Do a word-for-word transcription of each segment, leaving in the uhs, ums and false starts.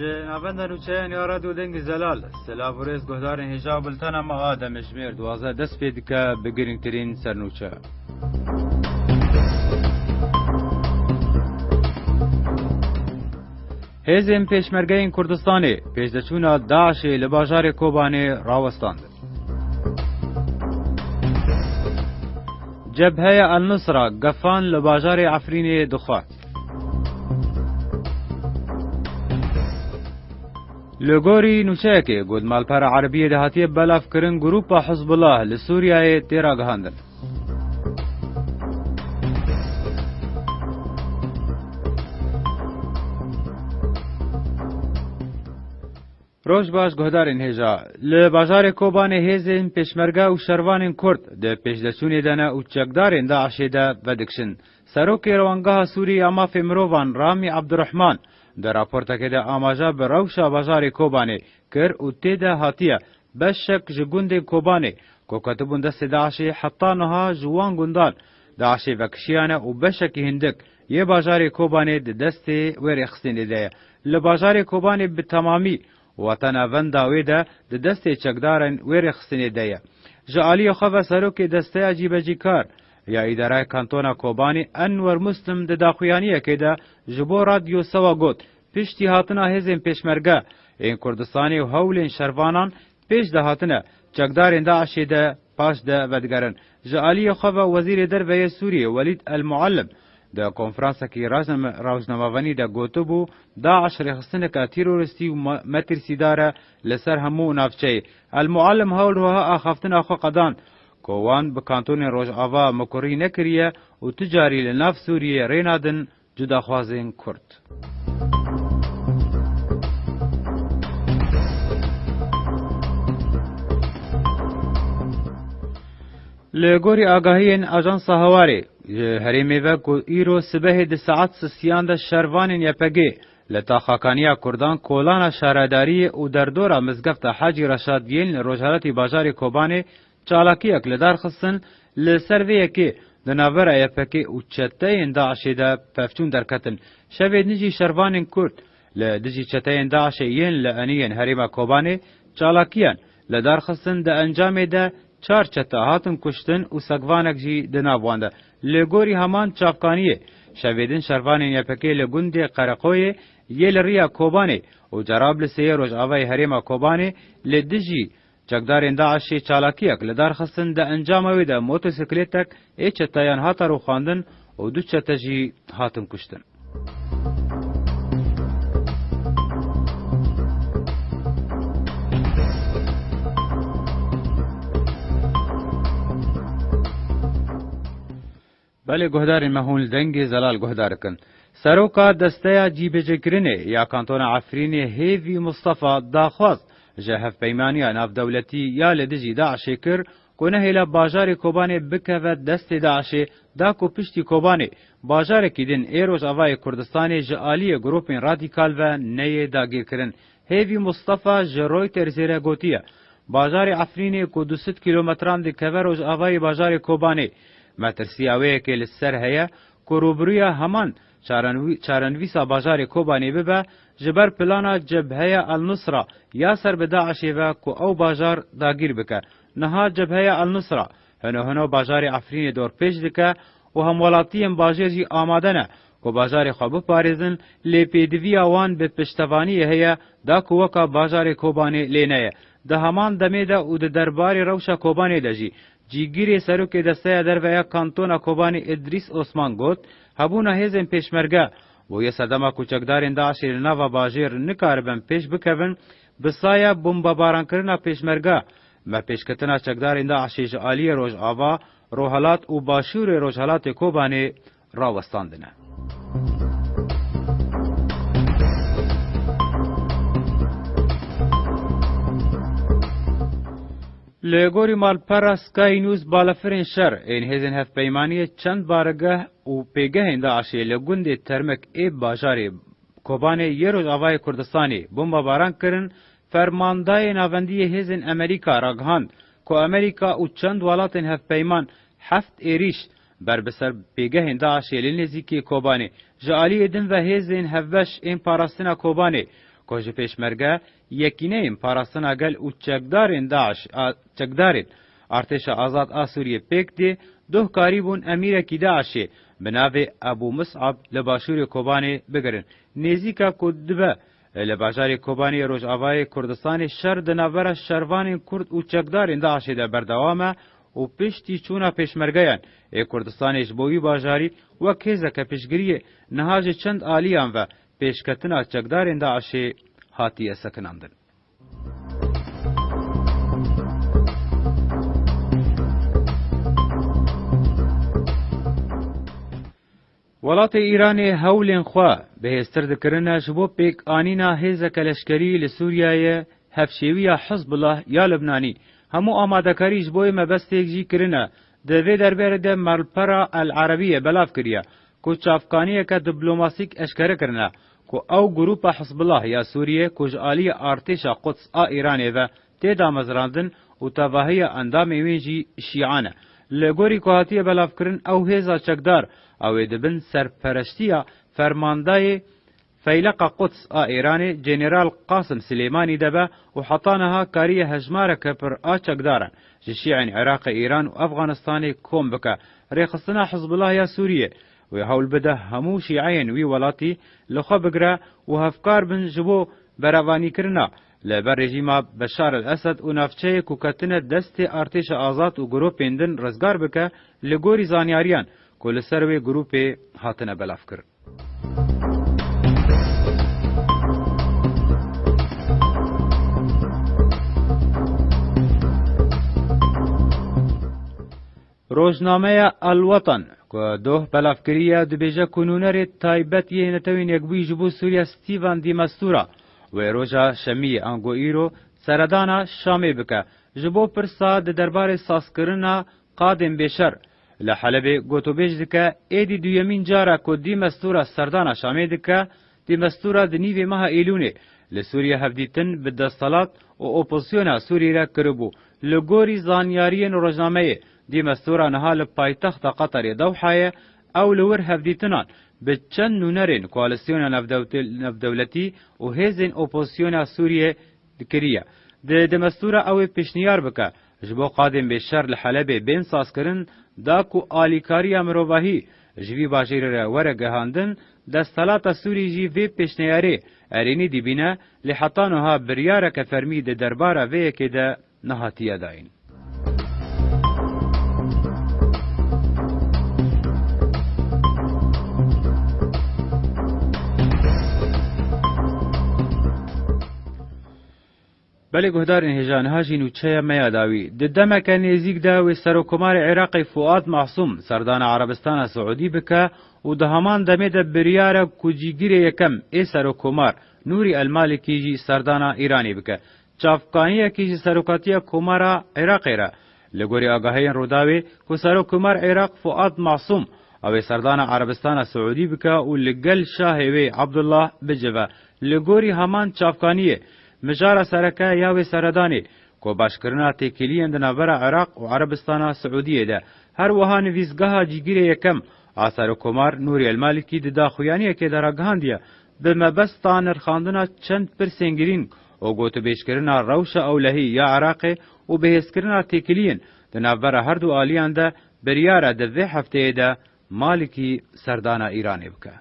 Ji navenda nûçeyan ya Radyo Dengê Zelal, silav û rêz guhdarên hêja, bultena me a demjimêr duwazdeh dest pê dike. Bi girîngtirîn sernûçe. Hêzên Pêşmergeyên Kurdistanê pêşdeçûna DAIŞê li bajarê Kobanê rawestandin. Cebheya El Nusra gefan li bajarê Efrînê dixwar. Li gorî nûçeyekê ku di malpera erebiyê de hatiye belavkirin, grûpa Hizbullah li Sûriyeyê tê ragihandin. Roj baş guhdarên hêja. Li bajarê Kobanê hêzên pêşmerge û şervanên Kurd di pêşdeçûnê de ne û çekdarên DAIŞê de vedikişin. Serokê Rewangeha Sûrî ya Mafê Mirovan Ramî Abdurrahman di raportekê de amaja bi rewşa bajarê Kobanê kir û tê de hatiye beşek ji gundên Kobanê ku ketibûn destê DAIŞê heta niha ji wan gundan DAIŞê vekişiyane û beşekî hindik yê bajarê Kobanê di destê wê rêxistinê de ye. Li bajarê Kobanê bi temamî wate navenda wê de di destê çekdarên wê rêxistinê de ye. Ji aliyê xwe ve serokê desteya cîbecîkar ya Îdaraya Kantona Kobanê Enwer Muslim di daxuyaniyekê de ji bo Radyo Sewa got, piştî hatina hêzên pêşmerge ên Kurdistanê û hewlên şervanan pêş de hatine, çekdarên DAIŞê de paş de vedigerin. Ji aliyê xwe ve Wezîrê Derve yê Sûriyê Welîd El Muallim di konferansekî rajname-, rojnamevanî de gotibû, DAIŞ rêxistineke terorîstî û me-, metirsîdar e li ser hemû navçeyê. El Muallim her wiha axaftina xwe qedand ku wan bi kantonên Rojava mikurî nekiriye û tu carî li nav Sûriyê rê nadin cudaxwazên Kurd. Li gorî agahiyên Ajansa Hawarê, ji herêmê ve ku îro sibehê di saet sisiyan de şervanên Y P G li taxakaniya Kurdan kolana şaredariyê û derdora mizgefta Hecî Reşad yên li rojhilatî bajarê Kobanê çalakiyek li dar xistin, li ser vê yekê di navbera Y P G û çeteyên DAIŞê de pevçûn derketin. Şevê din jî şervanên Kurd li dijî çeteyên DAIŞê yên li eniyên herêma Kobanê çalakiyan li dar xistin, di encamê de çar çete hatin kuştin û segvanek jî di nav wan de. Li gorî heman çavkaniyê, şevê din şervanên Y P G li gundê Qereqoyê yê li riya Kobanê û Cerablûsê yê rojavayê herêma Kobanê li dijî çekdarên DAIŞê çalakiyek li dar xistin, di encama wê de motosikletek ê çeteyan hate rûxandin û du çete jî hatin kuştin. Belê guhdarên me hûn li Dengê Zelal guhdar dikin. Seroka Desteya Cîbecêkirinê ya Kantona Efrînê Hêvî Mustafa daxwaz ji Hevpeymaniya Navdewletî ya li dijî DAIŞê kir ku nehêle bajarê Kobanê bikeve destê DAIŞê, da ku piştî Kobanê bajarekî din ê Rojavayê Kurdistanê ji aliyê grûpên radîkal ve neyê dagîrkirin. Hêvî Mustafa ji Reutersê re gotiye, bajarê Efrînê ku du sed kîlometran dikeve rojavayê bajarê Kobanê, metirsiya wê yekê li ser heye ku rûbirûya heman çarenwî-, çarenivîsa bajarê Kobanê bibe, ji ber plana Cebheya El Nusra ya ser bi DAIŞê ve ku ew bajar dagîr bike. Niha Cebheya El Nusra hino hino bajarê Efrînê dorpêç dike û hemwelatiyên bajêr jî amade ne ku bajarê xwe biparêzin, lê pêdiviya wan bi piştevaniyê heye, da ku weka bajarê Kobanê lê neye. Di heman demê de û di derbarê rewşa Kobanê de jî, cîgirê serokê Desteya Derve ya Kantona Kobanê Îdrîs Osman got, hebûna hêzên pêşmerge bûye sedema ku çekdarên DAIŞê li nava bajêr nikaribin pêş bikevin, bi saya bombebarankirinê pêşmerge, me pêşketina çekdarên DAIŞê ji aliyê Rojava, Rohilat û Başûrê Rojhilatê Kobanê rawestandine. Li gorî malpera Sky News, balafirên şer ên hêzên hevpeymaniyê çend baregeh û pêgehên DAIŞê li gundê Termek ê bajarê Kobanê yê Rojavayê Kurdistanê bombebaran kirin, fermandayê navendî yê hêzên Amerîka ragihand ku Amerîka û çend welatên hevpeyman heft êrîş ber bi ser pêgehên DAIŞê li nêzîkî Kobanê. Ji aliyê din ve hêzên hevbeş ên parastina Kobanê Ku ji pêşmerge, yekîneyên parastina gel û çekdarên DAIŞ a, çekdarên Artêşa Azad a Sûriyê pêk tê, doh karîbûn emîrekî DAIŞê bi navê Ebû Mus'ab li başûrê Kobanê bigirin. Nêzîka ku dibe li bajarê Kobanê Rojavayê Kurdistanê şer di navbera şervanên Kurd û çekdarên DAIŞê de berdewam e û piştî çûna pêşmergeyan ê Kurdistanê ji bo wî bajarî wek hêzeke piştgiriyê niha ji çend aliyan ve pêşketina çekdarên DAIŞê hatiye sekinandin. Welatê Îranê hewlên xwe bihêztir dikirine ji bo pêkanîna hêzeke leşkerî li Sûriyeyê, hevşêwiya Hizbullah ya Libnanî. Hemû amadekarî ji bo yê mebestê jî kirine. Di vê derbarê de malpera El Erebiyê belav kiriye ku çavkaniyeke diplomasîk eşkere kirine ku ew grûpa Hizbullah ya Sûriyê ku ji aliyê artêşa Quds a Îranê ve tê damezrandin û tevahiya endamên wê jî şîan e. Li gorî ku hatiye belavkirin, ew hêza çekdar ew ê di bin serpereştiya fermandayê Feyleqa Quds a Îranê, General Qasim Silêmanî de be û heta niha kariye hejmareke pir a çekdaran ji şîeyên Iraqê, Îran û Efxanistanê kom bike. Rêxistina Hizbullah ya Sûriyê wê hewl bide hemû şîeyên wî welatî li xwe bigire û hevkar bin ji bo berevanîkirina li ber rejîma Beşar el Esed û navçeyê ku ketine destê artêşa azad û grûpên din rizgar bike, li gorî zanyariyan ku li ser wê grûpê hatine belavkirin. Rojnameya El Watan, ku doh belav kiriye, dibêje ku nûnerê taybet yê Netewên Yekbûyî ji bo Sûriye Stephen de Mistura wê roja Şemiyê ango îro seredana Şamê bike, ji bo pirsa di derbarê sazkirina qadên bêşer li Helebê gotûbêj dike, êdî duyemîn car e ku de Mistura serdana Şamê dike. De Mistura di nîvê meha Êlûnê li Sûriye hevdîtin bi desthilat û opozisyona Sûriyê re kiribû. Li gorî zanyariyên rojnameyê, de Mistura niha li paytexta Qeterê Dewhayê, ew li wir hevdîtinan bi çend nûnerên koalîsyona navdewte-, navdewletî û hêzên opozisyona Sûriyê dikiriye. Di, de Mistura ew ê pêşniyar bike, ji bo qadên bêşer li Helebê bên sazkirin, da ku alîkariya mirovahî ji vî bajêrê re were gihandin, desthilata Sûrî jî vê pêşniyarê erênî dibîne, lê heta niha biryareke fermî di derbara vê yekê de nehatiye dayîn. Belê guhdarên hêja, niha jî nûçeya me ya dawî. Di demeke nêzîk de wê Serokkomarê Iraqê Fuad Masûm serdana Erebistana Siûdî bike û di heman demê de biryar e ku cîgirê yekem ê Serokkomar Nûrî El Malikî jî serdana Îranê bike. Çavkaniyekî ji Serokatiya Komara Iraqê re, li gorî agahiyên Rûdawê, ku Serokkomar Iraq Fuad Masûm ew ê serdana Erebistana Siûdî bike û li gel şahê wê Abdullah bicive. Li gorî heman çavkaniyê, mijara sereke ya wê seredanê, ku başkirina têkiliyên di navbera Iraq û Erebistana Siûdiyê de, her wiha nivîsgeha cîgirê yekem a Serokkomar Nûrî El Malikî di daxuyaniyekê de ragihandiye, bi mebesta nirxandina çend pirsên girîng û gotûbêjkirina rewşa ewlehî ya Iraqê û bihêzkirina têkiliyên di navbera her du aliyan de, biryar e di vê hefteyê de Malikî serdana Îranê bike.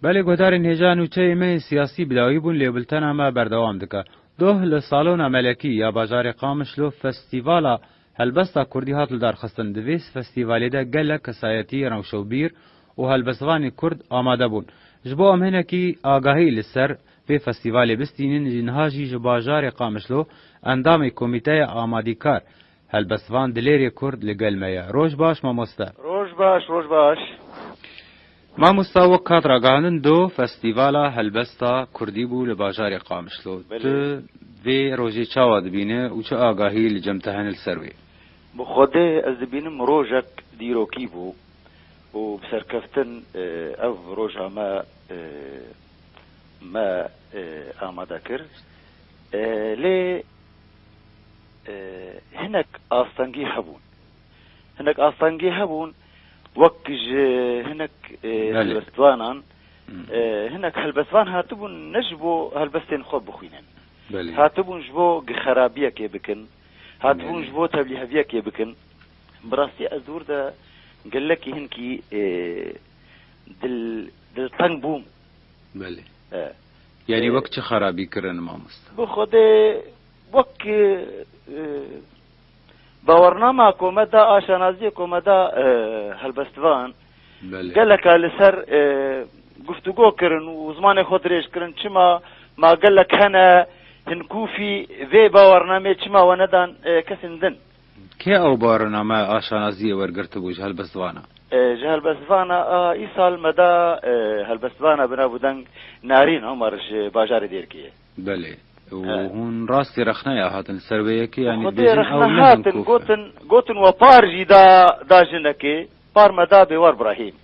Belê guhdarên hêja, nûçeyê me yên siyasî bi dawî bûn, lê bultena me berdewam dike. Doh li Salona Melekî ya bajarê Qamişlo festîvala helbesta kurdî hat lidarxistin. Di vê festîvalê de gelek kesayetî, rewşebîr û helbestvanê kurd amade bûn. Ji bo em hinekî agahî li ser vê festîvalê bistînin, ji niha jî ji bajarê Qamişlo endamê Komîteya Amadîkar Helbestvan Dilêrê Kurd li gel me ye. Roj baş mamoste. Roj Baş, roj baş. Mamosta, wek hat ragihandin, do festîvala helbesta kurdî bû li bajarê Qamişlo. Belê. Tu vê rojê çawa dibîne û çi agahî li cem te hene li ser wê? Bi Xwedê ez dibînim rojek dîrokî bû û bi serkeftin, e, ev roja me, e, me, e, amade kir. E, lê, e, hinek astengî hebûn. Hinek astengî hebûn, wek ji hinek, e, Belê. helbestvanan, Hmm. e, hinek helbestvan hatibûn ne ji bo helbestên xwe bixwînin. Belê. Hatibûn ji bo xerabiyekê bikin. Hatibûn Belê. ji bo tevlîheviyekê bikin. Bi rastî ez di wir de gelekî hinkî, e, dil, dilteng bûm. Belê. E. Yanî E. wek çi xerabî kirin, mamosta? Bi Xwedê wek, e, e, bawernama ku me da, aşanaziyê ku me da, e, helbestvan, Belê. geleka li ser, e, guftûgo kirin û zimanê xwe dirêj kirin. Çima ma gelek hene hinkûfî vê bawernamê, çima we nedan, e, kesên din? Kê ew bawername aşanaziyê wergirtibû ji helbestvana? E, ji helbestvana a îsal me da, e, helbestvana bi nav û deng Narîn Omer ji bajarê Dêrkê ye. Belê. Û He. hûn rastî rexneya hatin ser wê yekê, yanî Xwedê dibêjin ew rexne ne hatin, hinkûf e. gotin, gotin we par jî da, da jinekê, par me da Bêwar Brahîm.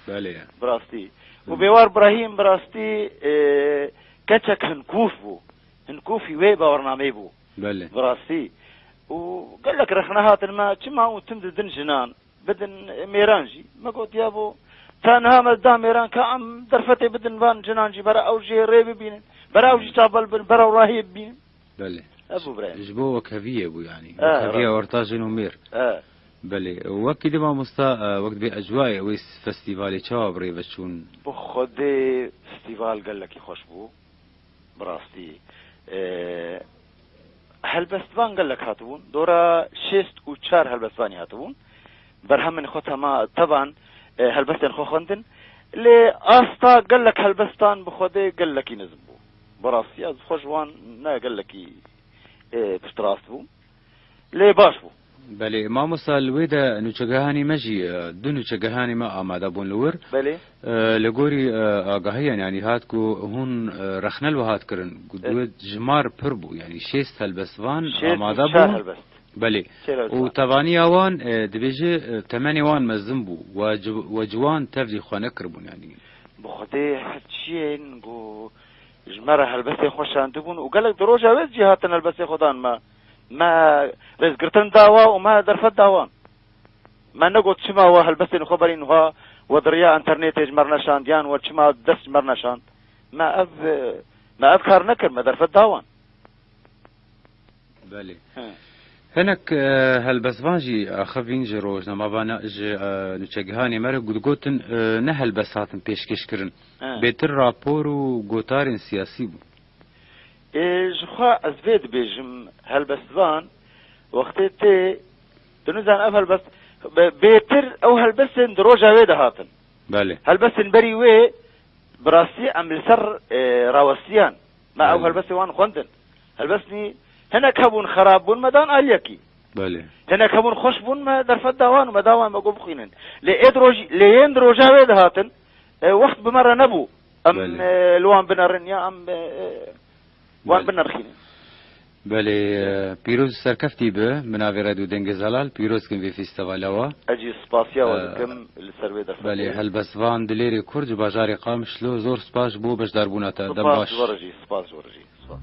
Belê. Bi rastî. Û Hı. Bêwar Brahîm bi rastî, e, keçek hinkûf bû. Hinkûfî wê bawernameyê bû. Belê. Bi rastî. Û gelek rexne hatin me, çima û tim didin jinan, bidin mêran jî. Me got, ya bo, ta niha me da mêran ka em derfetê bidin van jinan jî, bera ew jê rê bibînin. Bera ew jî çaval bin, bera ew rahê bibînin. Belê. Ev bû birayê. Ji bo wekheviyê bû, yanî. E, Wekheviya rast. orta jin û mêr. E. Belê. Wekî di, mamosta, e, wek dibê ecwayê wê festîvalê çawa bi rê ve çûn? Bi Xwedê festîval gelekî xweş bû. Bi rastî, e, helbestvan gelek hatibûn. Dora şêst û çar helbestvanî hatibûn. Berhemên xwe tema, tevan, e, helbestên xwe xwendin. Lê asta gelek helbestan bi Xwedê gelekî nizm bû. Bi rastî ez xwe ji wan ne gelekî, e, piştrast bûm. Lê baş bû. Belê, mamosta, li wê de nûçegehanê me jî, e, du nûçegehanê me amade bûn li wir. Belê. E, li gorî, e, agahiyan, yanî hat ku hûn, e, rexne li we hat kirin, ku Evet. diwêt jimar pir bû, yanî şêst helbestvan Şêst amade û çar bûn. helbest. Belê. Çêl û Û çar. tevaniya wan, e, dibêje, e, temenê wan mezin bû, we ci-, we ciwan tevlî xwe nekiribûn, yanî. Bi Xwedê her çiyên ku ji me re helbestê xwe şandibûn û gelek di roja wê jî hatin helbestê xwe dan me. Me rêzgirtin dawa û me derfet dawan. Me negot çima we helbestên xwe berîn wiha, we di riya înternetê ji me re neşand, yan we çima dest ji me re neşand. Me ev, me ev kar nekir, me derfet dawan. Belê. He. Hinek, e, helbestvan jî axivîn ji rojnamevana, ji, e, nûçegihanê me re got-, gotin, e, ne helbest hatin pêşkêş kirin. He. Bêtir rapor û gotarên siyasî bû. Ê, ji xwe ez vê dibêjim, helbestvan wextê tê, tu nizan ev helbest, be-, bêtir ew helbestên di roja wê de hatin. Belê. Helbestên berî wê, bi rastî em li ser, e, rawestiyan. Me ew Belê. helbestê wan xwendin. Helbestnî hinek hebûn xerab bûn, me dan aliyekî. Belê. Hinek hebûn xweş bûn, me derfet dawan û me dawan me got bixwînin. Lê ê di roj-, lê yên di roja wê de hatin, e, wext bi me re nebû. Em, Belê. e, li wan binerin ya em, e, e, wan Belê. binerxînin. Belê, e, pîroz serkeftî bi, bi navê Radyo Dengê Zelal, pîroz kim vê festîvala wa. Ez jî spasiya we E, dikim li ser wê derfetê. Belê, helbestvan Dilêrê Kurd ji bajarê Qamişlo, zor spas ji bo beşdarbûna te. Dem Spas baş. ji we re jî, spas ji we re jî. Spas.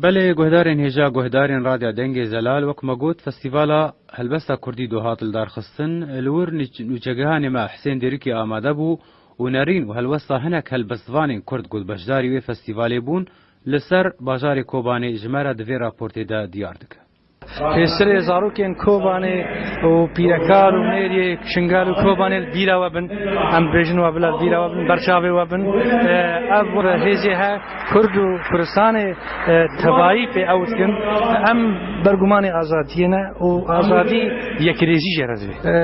Belê, guhdarên hêja, guhdarên Radya Dengê Zelal, wek me got, festîvala helbesta kurdî do hat lidarxistin. Li wir nûç-, nûçegihanê me Hisên Dêrikî amade bû û nerîn û helwesta hinek helbestvanên kurd ku beşdarî wê festîvalê bûn, li ser bajarê Kobanê ji me re di vê raportê de diyar dike. Pêsirê zarokên Kobanê û pîrekar û nêriyê Şingal û Kobanê li bîra we bin, em dibêjin we bila li bîra we bin, berçavê we bin. E, ev hêzê he Kurd û Kurdistanê, e, tevayî pê ew dikin. Em bergumanê azadiyê ne û azadî yekrêzî jê re divê. E,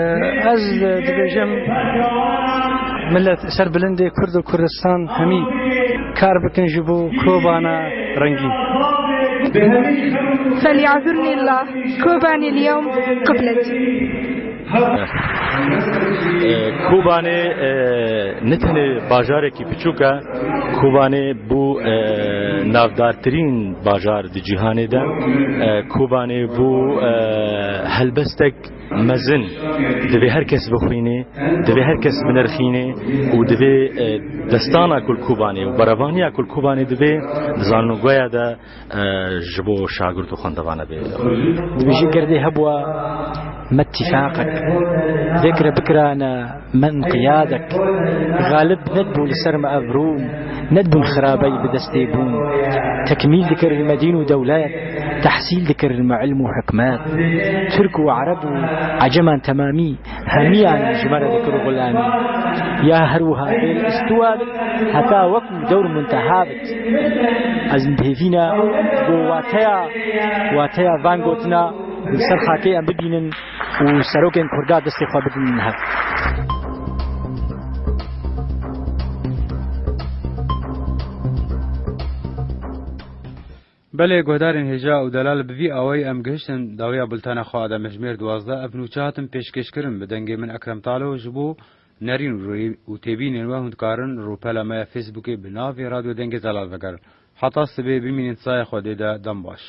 ez dibêjim, millet serbilindê Kurd û Kurdistan hemî kar bikin ji bo Kobana rengîn. فليعذرني الله، كوباني اليوم قبلت. E, Kobanê, e, ne tenê bajarekî piçûk e, Kobanê bû, e, navdartirîn bajar di cîhanê de. E, Kobanê bû, e, helbestek mezin. Divê her kes bixwînê, divê her kes binirxînê û divê, e, destana ku li Kobanê û berevaniya ku li Kobanê divê di zanîngeha de, e, ji bo şagirt û xwendevana bê. Dibêje gerdê hebûa me tîfaqek, vekre bikirane me inqiyadek. Xalib nedibû li ser me ev Rûm, nedibûn xirabey bi destê bûn. Tekmîl dikirin me dîn û dewlet, tehsîl dikirin me ilm û hikmet. Tirk û ereb û eceman temamî hemiyan ji me re dikir xulamî. Ya her wiha bê li istiwa bit, heta wekû dewr munteha bit. Ez nihêvîna ku wateya, wateya van gotina li ser xakê em bibînin û serokên Kurda destê xwe bidin hev. Belê, guhdarên hêja û delal, bi vî awayî em gihiştin dawiya bultena xwe a demjimêr duwazdeh. Ev nûçe hatin pêşkêşkirin bi dengê min Ekrem Talo. Ji bo nerîn û rê-, û têbînên we hûn dikarin rûpela me ya Facebookê bi navê Radyo Dengê Zelal vegerin. Heta sibê bimînin, saya Xwedê de, dem baş.